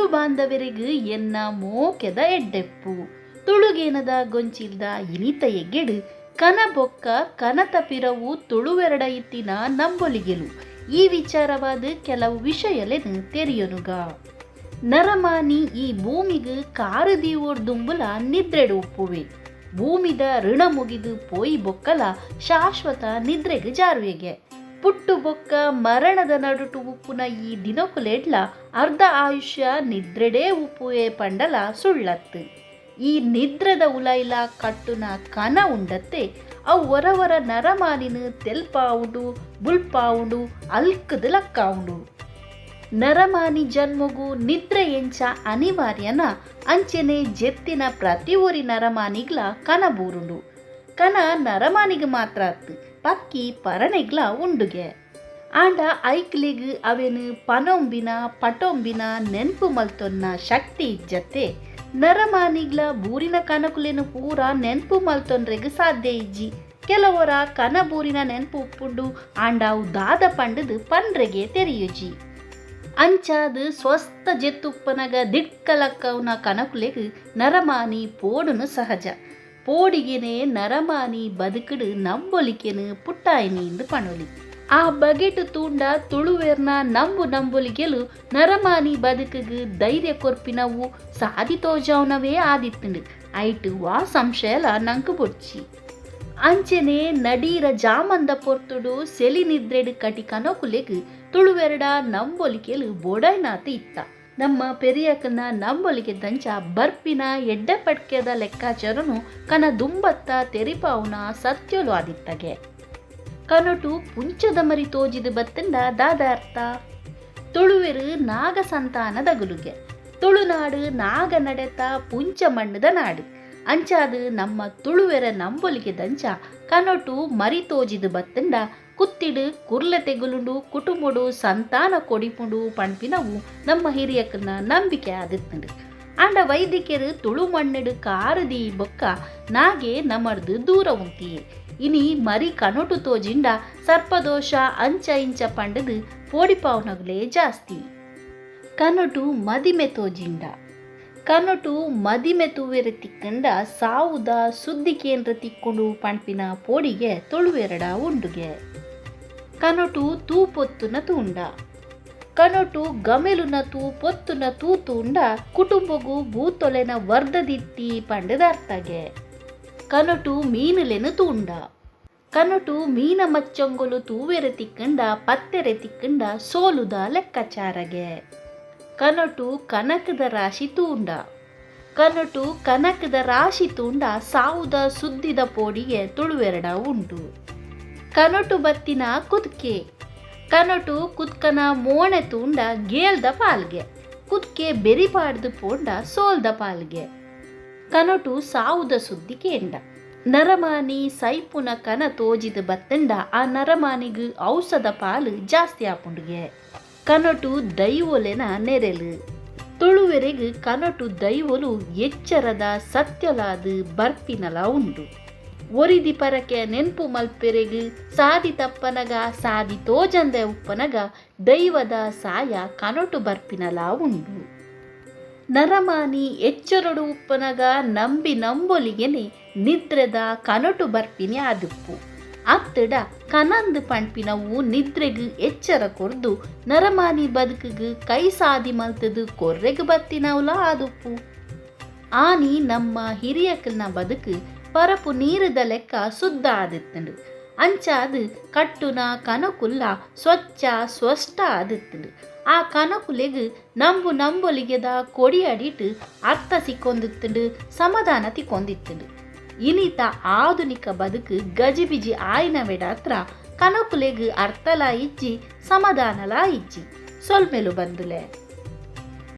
ತುಳು ಬಾಂಧವೆರೆಗ್ ಎನ್ನ ಮೋಕೆದ ಎಡ್ಡೆಪ್ಪು. ತುಳುಗೇನದ ಗೊಂಚಿಲ್ದ ಇನಿತ ಎಗ್ಗೆಡ್ ಕನ ಬೊಕ್ಕ ಕನತ ಪಿರವು ತುಳುವೆರಡ ಇತ್ತಿನ ನಂಬೊಲಿಗೆಲು ಈ ವಿಚಾರವಾದ್ ಕೆಲವು ವಿಷಯಲೆನ್ ತೆರಿಯೊನುಗ. ನರಮಾನಿ ಈ ಭೂಮಿಗ್ ಕಾರ್ ದೀವೊಡ್ದುಂಬುಲ ನಿದ್ರೆಡ್ ಉಪ್ಪುವೆ. ಭೂಮಿದ ಋಣ ಮುಗಿದ್ ಪೋಯಿ ಬೊಕ್ಕಲ ಶಾಶ್ವತ ನಿದ್ರೆಗ್ ಜಾರುವೆಗೆ. ಪುಟ್ಟು ಬೊಕ್ಕ ಮರಣದ ನಡುಟು ಉಪ್ಪುನ ಈ ದಿನೊಕುಲೆಡ್ಲ ಅರ್ಧ ಆಯುಷ್ಯ ನಿದ್ರೆಡೇ ಉಪ್ಪುವೆ ಪಂಡಲ ಸುಳ್ಳತ್ತ್. ಈ ನಿದ್ರೆದ ಉಲಾಯಿಲ ಕಟ್ಟುನ ಕನ ಉಂಡತ್ತೆ ಅವು ಒರ ಒರ ನರಮಾನಿನ್ ತೆಲ್ಪಾವುಂಡು, ಬುಲ್ಪಾವುಂಡು, ಅಲ್ಕ್ದ್ ಲಕ್ಕಾವುಂಡು. ನರಮಾನಿ ಜನ್ಮೊಗು ನಿದ್ರೆ ಎಂಚ ಅನಿವಾರ್ಯನ ಅಂಚೆನೆ ಜೆತ್ತಿನ ಪ್ರತಿ ಒರಿ ನರಮಾನಿಗ್ಲ ಕನ ಬೂರುಂಡು. ಕನ ನರಮಾನಿಗ್ ಮಾತ್ರ ಅತ್ತ್ ಪಕ್ಕಿ ಪರಣೆಗ್ಲ ಉಂಡುಗೆ. ಆಂಡ ಐಕ್ಲೆಗ್ ಅವೆನ್ ಪನೊಂಬಿನ ಪಟೊಂಬಿನ ನೆನ್ಪು ಮಲ್ತೊನ್ನ ಶಕ್ತಿ ಇಜ್ಜತ್ತೆ. ನರಮಾನಿಗ್ಲ ಬೂರಿನ ಕನಕುಲೆನ್ ಪೂರ ನೆನ್ಪು ಮಲ್ತೊನ್ರೆಗ್ ಸಾಧ್ಯ ಇಜ್ಜಿ. ಕೆಲವೊರ ಕನ ಬೂರಿನ ನೆನ್ಪು ಉಪ್ಪುಂಡು ಆಂಡ ಅವು ದಾದ ಪಂಡುದು ಪನ್ರೆಗೆ ತೆರಿಯುಜಿ. ಅಂಚಾದ್ ಸ್ವಸ್ಥ ಜೆತ್ತುಪ್ಪನಗ ದಿಡ್ಕಲಕ್ಕವುನ ಕನಕುಲೆಗ್ ನರಮಾನಿ ಪೋಡುನು ಸಹಜ. ಪೋಡಿಗೆನೆ ನರಮಾನಿ ಬದುಕುಡು ನಂಬೊಲಿಕೆನ್ ಪುಟ್ಟಾಯಿನಿ ಇಂದ್ ಪಣೊಲಿ. ಆ ಬಗೆಟ್ ತೂಂಡ ತುಳುವೆರ್ನ ನಂಬು ನಂಬೊಲಿಗೆಲು ನರಮಾನಿ ಬದುಕುಗ್ ಧೈರ್ಯ ಕೊರ್ಪಿನವು ಸಾದಿ ತೋಜಾವುನವೇ ಆದಿತ್ತ್ಂಡ್ ಐಟ್ ವಾ ಸಂಶಯಲ ನಂಕ್ ಬೊಡ್ಚಿ. ಅಂಚೆನೆ ನಡೀರ ಜಾಮಂದ ಪೊರ್ತುಡು ಸೆಲಿ ನಿದ್ರೆಡ್ ಕಟಿ ಕನೊಕುಲೆಗ್ ತುಳುವೆರ್ಡ ನಂಬೊಲಿಕೆಲು ಬೋಡಾಯ್ನಾತ್ ಇತ್ತ. ನಮ್ಮ ಪೆರಿಯಾಕಲ್ನ ನಂಬೊಲಿಗೆದಂಚ ಬರ್ಪಿನ ಎಡ್ಡೆ ಪಡ್ಕೆದ ಲೆಕ್ಕಾಚಾರೊನು ಕನ ದುಂಬತ್ತ ತೆರಿಪಾವುನ ಸತ್ಯೊಲು ಆದಿತ್ತಗೆ. ಕನೊಟು ಪುಂಚದ ಮರಿ ತೋಜಿದ್ ಬತ್ತ್ಂಡ ದಾದ ಅರ್ಥ? ತುಳುವೆರ್ ನಾಗ ಸಂತಾನದಗುಲುಗೆ. ತುಳುನಾಡ್ ನಾಗ ನಡೆತ ಪುಂಚ ಮಣ್ಣ್ದ ನಾಡ್. ಅಂಚಾದ್ ನಮ್ಮ ತುಳುವೆರ ನಂಬೊಲಿಗೆದಂಚ ಕನೊಟು ಮರಿ ತೋಜಿದ್ ಬತ್ತ್ಂಡ ಕುತ್ತಿಡ್ ಕುರ್ಲೆ ತೆಗುಲುಂಡು ಕುಟುಮೊಡು ಸಂತಾನ ಕೊಡಿಪುಂಡು ಪನ್ಪಿನವು ನಮ್ಮ ಹಿರಿಯಕಲ್ನ ನಂಬಿಕೆ ಆದಿತ್ತ್ಂಡ್. ಆಂಡ ವೈದಿಕೆರ್ ತುಳು ಮಣ್ಣ್ಡ್ ಕಾರ್ ದೀಯಿ ಬೊಕ್ಕ ನಾಗೆ ನಮರ್ದ್ ದೂರ ಉಂತಿಯೆ. ಇನಿ ಮರಿ ಕನೊಟು ತೋಜಿಂಡ ಸರ್ಪದೋಷ ಅಂಚ ಇಂಚ ಪಂಡ್ದ್ ಪೋಡಿಪಾವುನಗುಲೇ ಜಾಸ್ತಿ. ಕನೊಟು ಮದಿಮೆ ತೋಜಿಂಡ. ಕನೊಟು ಮದಿಮೆ ತೂವೆರೆ ತಿಕ್ಕ್ಂಡ ಸಾವುದ ಸುದ್ದಿ ಕೇನ್ರೆ ತಿಕ್ಕುಂಡು ಪನ್ಪಿನ ಪೋಡಿಗೆ ತುಳುವೆರೆಡ ಉಂಡುಗೆ. ಕನೊಟು ತೂ ಪೊತ್ತುನ ತೂಂಡ. ಕನೊಟು ಗಮೆಲುನ ತೂ ಪೊತ್ತುನ ತೂ ತೂಂಡ ಕುಟುಂಬೊಗು ಭೂತೊಲೆನ ವರ್ಧದಿತ್ತಿ ಪಂಡ್ದ್ ಅರ್ಥಗೆ. ಕನೊಟು ಮೀನುಲೆನ್ ತೂಂಡ. ಕನೊಟು ಮೀನ ಮಚ್ಚೊಂಗೊಲು ತೂವೆರೆ ತಿಕ್ಕ್ಂಡ ಪತ್ತೆರೆ ತಿಕ್ಕ್ಂಡ ಸೋಲುದ ಲೆಕ್ಕಾಚಾರಗೆ. ಕನೊಟು ಕನಕದ ರಾಶಿ ತೂಂಡ. ಕನೊಟು ಕನಕದ ರಾಶಿ ತೂಂಡ ಸಾವುದ ಸುದ್ದಿದ ಪೋಡಿಗೆ ತುಳುವೆರಡ ಉಂಡು. ಕನೊಟು ಬತ್ತಿನ ಕುದ್ಕೆ. ಕನೊಟು ಕುದ್ಕನ ಮೋಣೆ ತೂಂಡ ಗೇಲ್ದ ಪಾಲ್ಗೆ. ಕುದ್ಕೆ ಬೆರಿ ಪಾಡ್ದ್ ಪೋಂಡ ಸೋಲ್ದ ಪಾಲ್ಗೆ. ಕನೊಟು ಸಾವುದ ಸುದ್ದಿ ಕೇಂಡ. ನರಮಾನಿ ಸೈಪುನ ಕನ ತೋಜಿದ್ ಬತ್ತ್ಂಡ ಆ ನರಮಾನಿಗ್ ಔಸದ ಪಾಲ್ ಜಾಸ್ತಿ ಆಪುಂಡುಗೆ. ಕನೊಟು ದೈವೊಲೆನ ನೆರೆಲ್. ತುಳುವೆರೆಗ್ ಕನೊಟು ದೈವೊಲು ಎಚ್ಚರದ ಸತ್ಯೊಲಾದ್ ಬರ್ಪಿನಲ ಉಂಡು. ಒರಿದಿ ಪರಕೆ ನೆನ್ಪು ಮಲ್ಪೆರೆಗ್ ಸಾದಿ ತಪ್ಪನಗ ಸಾದಿ ತೋಜಂದೆ ಉಪ್ಪನಗ ದೈವದ ಸಾಯ ಕನೊಟು ಬರ್ಪಿನಲ ಉಂಡು. ನರಮಾನಿ ಎಚ್ಚರೊಡು ಉಪ್ಪನಗ ನಂಬಿ ನಂಬೊಲಿಗೆನೆ ನಿದ್ರೆದ ಕನೊಟು ಬರ್ಪಿನಿ ಆದುಪ್ಪು. ಅತ್ತಡ ಕನಂದ್ ಪನ್ಪಿನವು ನಿದ್ರೆಗ್ ಎಚ್ಚರ ಕೊರ್ದು ನರಮಾನಿ ಬದುಕುಗ್ ಕೈ ಸಾದಿ ಮಲ್ತುದು ಕೊರ್ರೆಗ್ ಬತ್ತಿನವುಲ ಆದುಪ್ಪು. ಆನಿ ನಮ್ಮ ಹಿರಿಯಕಲ್ನ ಬದುಕು ಪರಪು ನೀರುದ ಲೆಕ್ಕ ಸುದ್ದ ಆದಿತ್ತ್ಂಡ್. ಅಂಚಾದ್ ಕಟ್ಟುನ ಕನೊಕುಲ್ಲ ಸ್ವಚ್ಛ ಸ್ವಷ್ಟ ಆದಿತ್ತ್ಂಡ್. ಆ ಕನೊಕುಲೆಗ್ ನಂಬು ನಂಬೊಲಿಗೆದ ಕೊಡಿ ಅಡಿಟ್ ಅರ್ಥ ಸಿಕ್ಕೊಂದಿತ್ತ್ಂಡ್ ಸಮಾಧಾನ ತಿಕ್ಕೊಂದಿತ್ತ್ಂಡ್. ಇನಿತ ಆಧುನಿಕ ಬದುಕು ಗಜಿಬಿಜಿ ಆಯಿನವೆಡಾತ್ರ ಕನೊಕುಲೆಗ್ ಅರ್ಥಲಾ ಇಜ್ಜಿ ಸಮಾಧಾನಲಾ ಇಜ್ಜಿ. ಸೊಲ್ಮೆಲು ಬಂದುಲೆ.